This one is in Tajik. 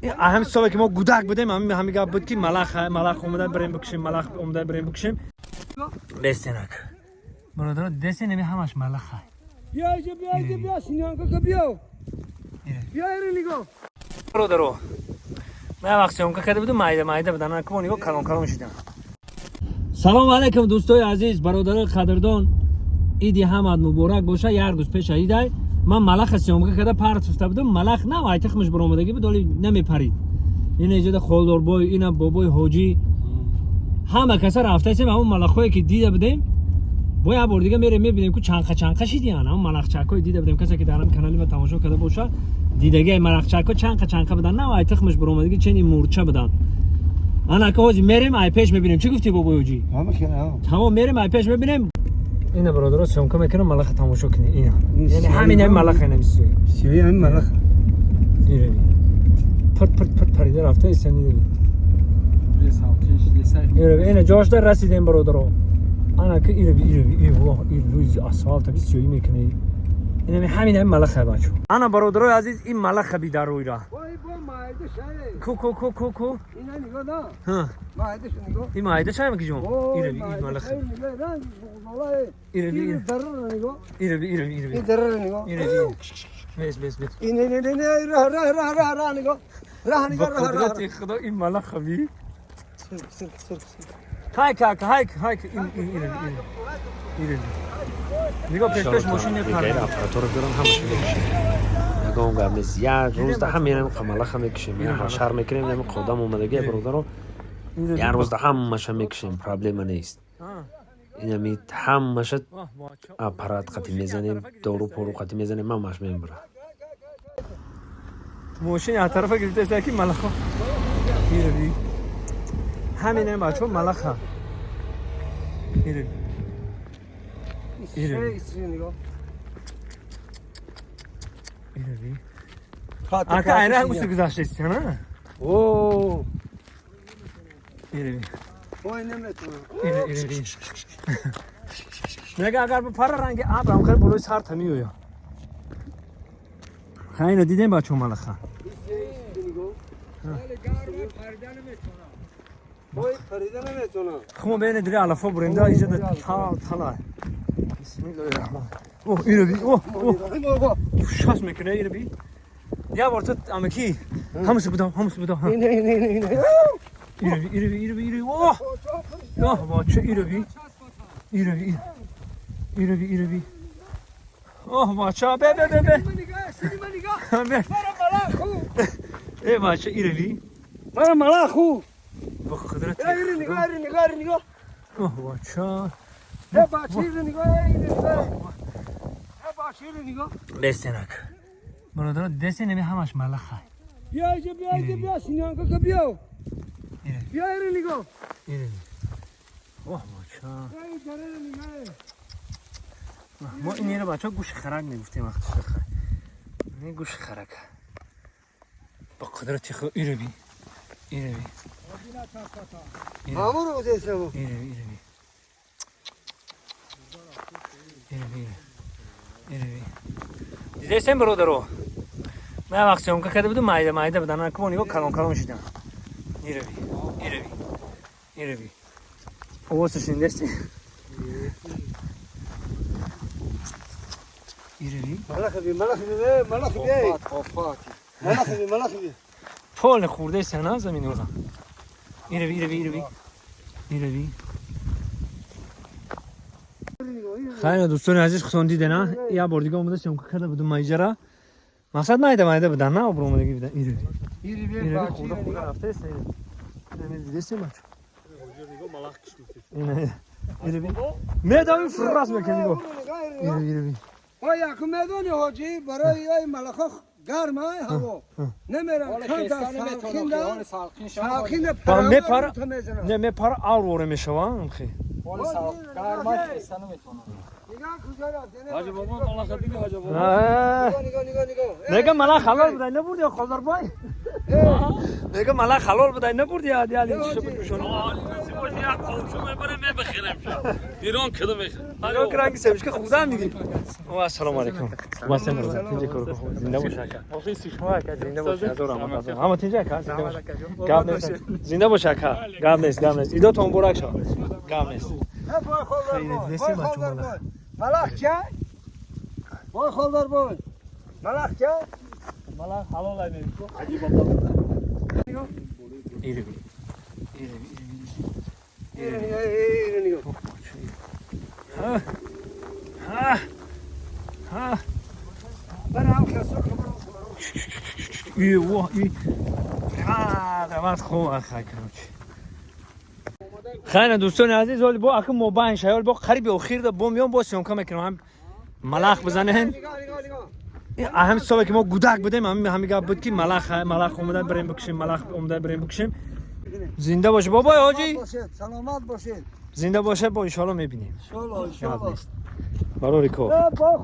Ҳамин соле ки мо гудак будем, ҳамин гап буд, ки малах, малах омада, бирем бикушем, малах омада, бирем бикушем. Бестенак. Бародаро, десен, ами ҳамаш малаха. Бیا اینجا، بیا اینجا، بیا سینیانکا که بیا. بیا ایره نگاه. Бародаро, ман вақт съёмка карда будам, майда майда будан, ана нигоҳ, калон калон шидан. Салом алейкум, дӯстои азиз, бародарои қадрдон, иди ҳамад муборак боша. Як рӯз пеша идай ман малаха съёмка карда партофта будам. Малах на ай тухмаш баромадагӣ буд, оли намепарид. Ина иҷода холдорбой, ина бобои ҳоҷӣ, ҳама каса рафтасем. Ҳамон малахҳое ки дида будем, бо як бор дига мерем, мебинем, ку чанқа чанқа шидиян. Ҳамон малахчакҳое дида будем, касе ки дар ҳам канали ма тамошо карда боша, дидагиай малахчакҳо чанқа чанқа будан, на ай тухмаш баромадагӣ, чени мурча будан. Ана ка ҳозир мерем, ай пеш мебинем. Чӣ гуфтӣ, бобои ҳоҷӣ? Тамом, мерем, ай пеш мебинем. Ина, бародаро, съёмка мекунам, малаха тамошо кунӣ. Ина, яъне ҳамин ҳами малаха, ина мисӯя. سیایی همین ملخ. Иреви, пирт пирт пирт парида рафта истан. Иреви, ина ҷошда расидем, бародаро. Ана ки иреви, иреви, ива, рӯзи асфалта би сиёӣ мекунӣ. Инами ҳамин ҳами малаха, бачо. Ана, бародарои азиз, ин малаха би дар рӯйра. وای با مایده شای. Ку, ку, ку, ку, ку? اینا نگاه نه. Ҳа. مایده شو نگاه. Ин майда чайма ки ҷон? Иреви, ин малаха. نگاه رنگ بغضالای. Иреви. این دره رو نگاه. Иреви, иреви, иреви. این دره رو نگاه. Иреви, бес, бес, бес. این نه نه نه، راه راه راه راه راه نگاه. راه Ба نگاه، راه راه. қудрати худо, ин малаха би. سر سر سر سر. Хайк, хайк, хайк, хайк, ин, ин, иреви, иреви, иреви, нигоҳ, пеш пеш мошин мепарад. Аппаратура дорам, ҳамаша мекушем, ягон гап нест. Як рӯз да ҳам янам малаха мекушем, я ҳашар мекунем. Ями қодам омадагия, бародаро, як рӯз да ҳамаша мекушем, проблема нест. Инами ҳамаша аппарат қати мезанем, дору пору қати мезанем, ҳамаш мебура. Мошин аз тарафа гирифтаиста, ки малаха. Иреви, ҳаминам, бачо, малаха. Иреви, иреви. سر نگاه. Иреви, ака, айна уси гузаштаисти, на? اوه. Иреви. وای نمیتونم. Ире, иреви. Мега, агар бипара, ранги абрам хел болои сар та меоя. Хайна, дидем, бачо, малаха. وای پریده نمیتونم. Хумо бене дири алафо бурем да иҷода тал тала. Бисмиллоҳи раҳмон. Оҳ, иреви, оҳ, оҳ. Шас мекуна, иреви. Я бор ту амаки ҳамаси будам, ҳамаси будам. اینه اینه اینه اینه. Иреви, иреви, иреви, иреви. Оҳ! Оҳ, бача, иреви. Иреви, иреви, иреви. Оҳ, бача, бе, бе, бе, бе. نگاه سینما نگاه. Бе. مرا ملخو. Э, бача, иреви. مرا ملخو. Ба қудрати ایره نگاه، ایره نگاه، ایره نگاه. Оҳ, бача. یه بچه ایره نگاه، ایره نگاه. یه بچه ایره نگاه. Бестенак. Бародаро, десен, ами ҳамаш малаха. بیا اینجا، بیا اینجا، بیا سینیانکا که بیا. بیا ایره نگاه. Иреви. Оҳ, бача. این دره رو نگاه. Мо инеро, бача, гӯши харак мегуфтем вақтиш. Не, гӯши харак. Ба қудрати худо, иреви. Иреви. همون رو گذاشتم. Иреви, иреви. Иреви, иреви. Дидесем, бародаро? Ман вақт съёмка карда будам, майда майда будан, ана ку нигоҳ, калон калон шидан. Иреви, иреви, иреви. Овоза шунидасти? Иреви. ملخ بی، ملخ بی، ملخ بی، ملخ بی، ملخ بی. Пол хурдаи на заминора. Иреви, иреви, иреви. Иреви. Хайр, дӯстони азиз, худтон диде, на? Як бор дига омада съёмка карда будум маиҷара. Мақсад майда майда будан, на обромадагӣ будан. Иреви. Иреви, хурда хурда рафтаест. Иреви, дидесте, бачо? Ина, иреви. Медавим, фрас мекунем, нигоҳ. Иреви, иреви. وای یکم میدونی حاجی، برای ای ملخ گرم های هوا نمیرم چند تا سالخین دا سالخین دا. Мепара, не, мепара, авр воре мешава, амхи. نگاه. Ҳоҷи бобо малаха диди, ҳоҷи бобо. Нигоҳ, нигоҳ, нигоҳ. Мега, малах ҳалол будай, набурди, Холдарбой? Мега, малах ҳалол будай, набурди, яли чиша буд кушон. Як қовчу мебарем, мебихирем. Ирон кида мехирем. Нигоҳ, ранги семечка хурдан диди. Ассалому алайкум. Васем, тинҷа кор, зинда бош, ака. Зинда бош, ҳазор раҳмат, ҳазор. Ҳама тинҷа, ака, зинда бош. Гап нест. Зинда бош, ака. Гап нест, гап нест. Идотон муборак шавад. Гап нест. Хеле дидестем, бачо, малах. Малах ча? Бой, Холдарбой. Малах ча? Малах ҳалол ай мегӯ. Ири. Ири, ири. Ири, нигоҳ. Ҳа. Ҳа. Ҳа. Барам касо. И, во, и. Ҳа, дават хуб, аха, короче. Хайна, дӯстони азиз, оли бо ака мобайн шай, оли бо қариби охир да бо миён, бо съёмка мекунем, ҳам малах бизанен. Нигоҳ, нигоҳ, нигоҳ. Ҳами соле ки мо гудак будем, ҳами гап буд, ки малах, малах омада, бирем бикушем, малах омада, бирем бикушем. Зинда боше, бобои ҳоҷӣ. Бошед, саломат бошед. Зинда боше, бо иншоалло мебинем. Иншоалло, иншоалло. Барори кор. Бой.